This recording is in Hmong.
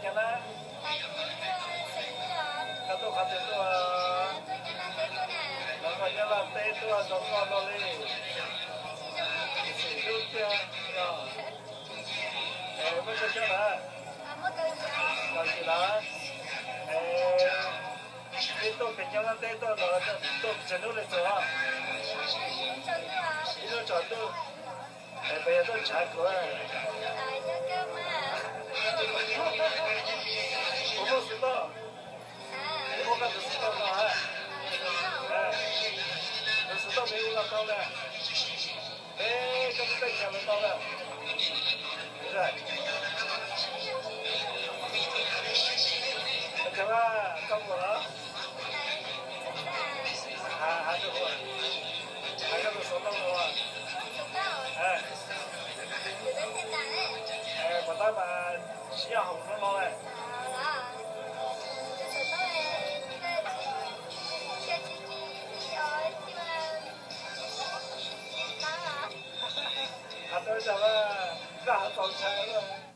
Nyob na, koj tuaj qhov twg tuaj? Los koj nyob Laj teb tuaj zoo nkauj luaj li. Xim hlub tiag os. Es muab koj cov lawm, los yim lawm. Es nej tuaj pem nyob Laj teb tuaj los tuaj tsawg hnub li txog? Ib hnub tsaus ntuj. Es puas yog tuaj ntshav kuv? Puas muaj xov tooj? Muaj koj tus xov tooj no? Tus xov tooj me hu los tau na. Peb koj tus teb chaws los tau na. Ua cas mas koj mus los? Hais rau kuv, hais koj tus xov tooj no. Puas tab mas tsis nyob hauv no no lawm? Hais rau cas mas koj hais txaus ntshai lawm.